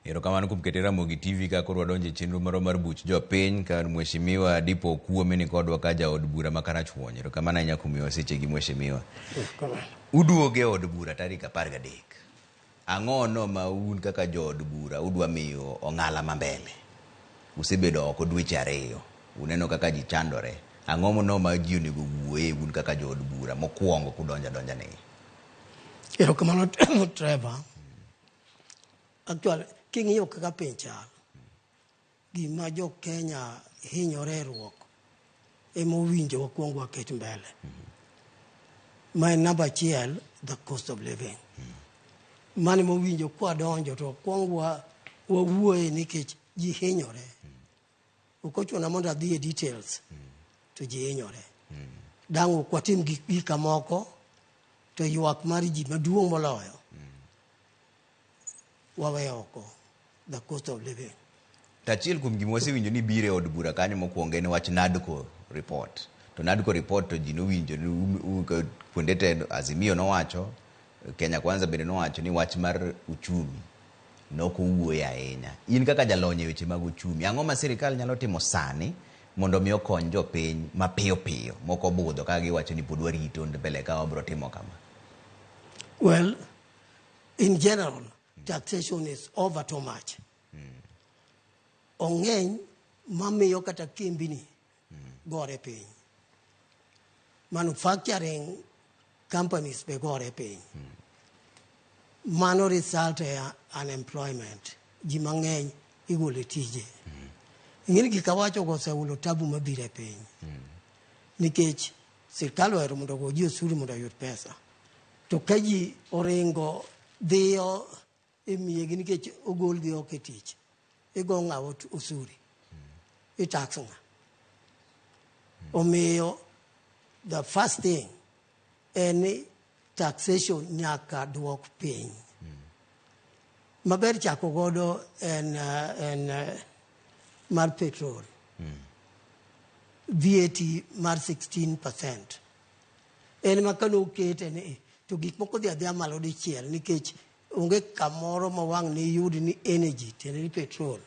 Erokamano kuom kete Ramogi TV ka koro wadonjo e chenro marwa mar buch jopiny ka Mheshimiwa Dipo Okuome ni kodwa ka jaod bura ma Karachuonyo. Erokamano ahinya kuom miyowa sechegi Mheshimiwa. Uduogo e od bura tarik 13. Ang'o no ma un kaka jood bura udwa miyo ong'ala ma mbele? Usebedo oko dweche 2. Uneno kaka ji chandore. Ang'o no ma ji onego wuoye un kaka jood bura mokwongo kudonjo adonja negi? Erokamano Trevor. Actually, king'iyo kaka piny chal, gima jo Kenya hinyore ruok ema owinjo wakwong waket mbele. Ma en namba achiel, the cost of living. Mano ema owinjo kwadonjo to wakwong wawuoye nikech ji hinyore. Ok ochuna mondo adhi e details, to ji hinyore. Dang' ok watim gik moko, to ywak mar ji maduong' moloyo wawe oko, the cost of living. To achiel kuom gima wasewinjo ni biro e od bura kanyo mokwongo en wach NADCO report. To NADCO report to ji nowinjo ni kuonde te Azimio nowacho, Kenya Kwanza bende nowacho ni wach mar uchumi nok owuoye ahinya. In kaka jalony e weche mag uchumi, ang'o ma sirikal nyalo timo sani mondo mi okony jopiny mapiyo piyo mok obudho kaka giwacho ni pod warito mbele ka wabro timo kama? Well, in general, taxation is over too much. Ong'eny mamiyo kata kembini gore piny. Manufacturing companies be gore piny. Mano result e unemployment. Ji mang'eny igolo e tije. Ing'eni gik awacho go oseulo tabu mabiro e piny. Nikech sirkal ohero mondo ogo ji osuru mondo oyud pesa. To ka ji oringo dhiyo e miegi nikech ogolgi oko e tich, igo ng'awa osuri, i tax ng'a. Omiyo the first thing en ni taxation nyaka duok piny. Maber chako godo en mar petrol. VAT mar 16%. En ma kane okete ni to gik moko dhi adhiya malo dichiel nikech onge kamoro ma wang' ne yud ni energy tiende ni petrol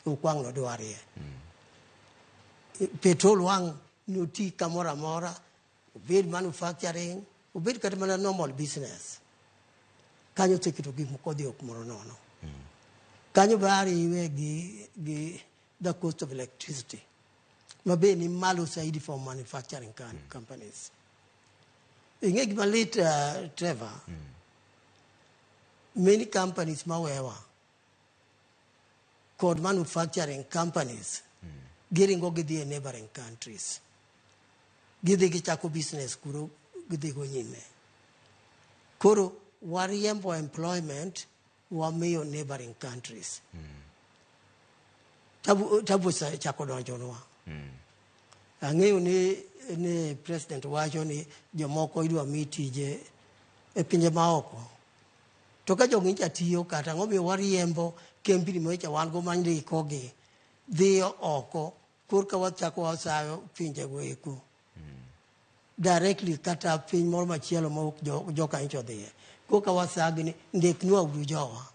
ok wang' nodwarie. Petrol wang' noti kamoro amora, obed manufacturing, obed kata mana normal business. Kanyo oseketo gik moko odhi ok moro nono. Kanyo be ariwe gi the cost of electricity ma be ni malo saidi for manufacturing companies. Ing'e gima lit, Trevor, many companies mawewa kod manufacturing companies giringo gidhi e neighboring countries. Gidhi gichako business kuro gidhi go nyime. Koro wariembo employment wamiyo neighboring countries. Tabu osechako donjonwa. Ang'eyo ni president wacho ni jomoko idwa mi tije e pinje maoko. To ka jogi nyicha tiyo kata ang'o miyo wariembo kembni manyocha wan go mandiko gi dhiyo oko korka wachako wasayo pinje go eko directly kata piny moro machielo ma ok joka nyocha odhiye. Korka wasagi ni ndiknwa uru jowa.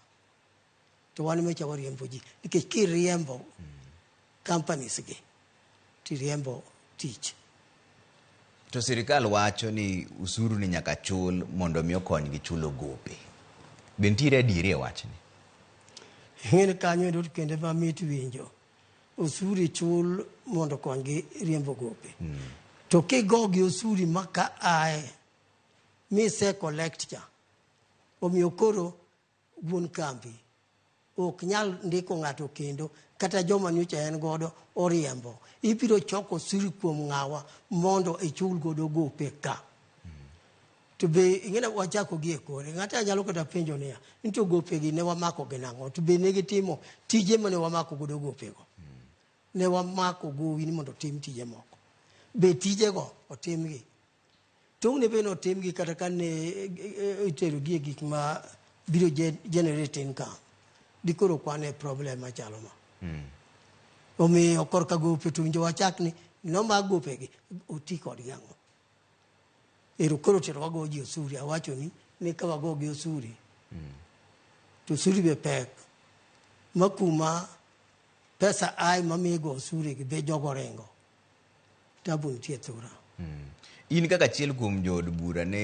To wan mecha wariembo ji nikech kiriembo companies gi tiriembo tich. To sirikal wacho ni usuru ni nyaka chul mondo mi okonygi chulo gope. Be nitiere adieri e wachni? Ing'e ni kanyo endo kende ma mit winjo. Osuri chul mondo okonygi riembo gope. To kigo gi osuri ma ka ae mise collect cha, omiyo koro wuon kambi ok nyal ndiko ng'ato kendo kata joma nyocha en godo oriembo. Ibiro choko osuru kuom ng'awa mondo ichul godo gope ka. To be ing'e wachako gi e kore. Ng'ato nyalo kata penjo niya, ni to gope gi ne wamako gi nang'o? To be ne gitimo tije mane wamako godo gopego? Ne wamako gowi ni mondo otim tije moko. Be tijego otimgi? Tong'ne be notimgi kata ka ne itero gi e gik ma biro generate income. Dikoro ok wan e problem machalo ma. Omiyo korka gope to winjo wachak ni nomak gopegi oti kodgi ang'o? Ero koro tero wago ji osuri awacho ni ka wago gi osuri to osuri be pek. Ma kuma pesa ae mamiyo osuri gi be jogo ringo. Tabu nitie thura. In kaka achiel kuom jood bura ne